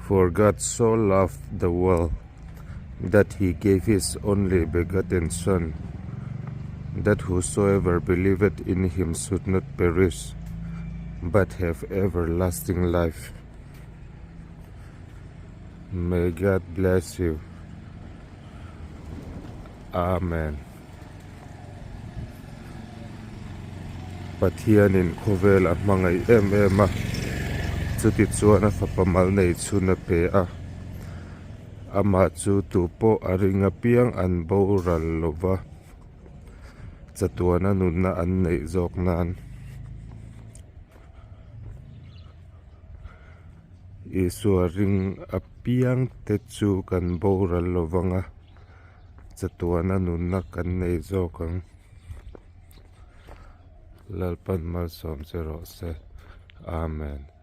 For God so loved the world that he gave his only begotten son that whosoever believeth in him should not perish but have everlasting life. May God bless you. Amen. Pathianin khawvel a hmangaih em em a, chuti chuan a fapa mal nei chhun a pe a. Amah chu tupawh a ring apiang an boral lova, chatuana nunna an neih zawk nan. Isua ring apiang te chu kan boral lovang a. Chatuana nunna kan nei zawk ang. Lalpan malsawm che rawh se. Amen.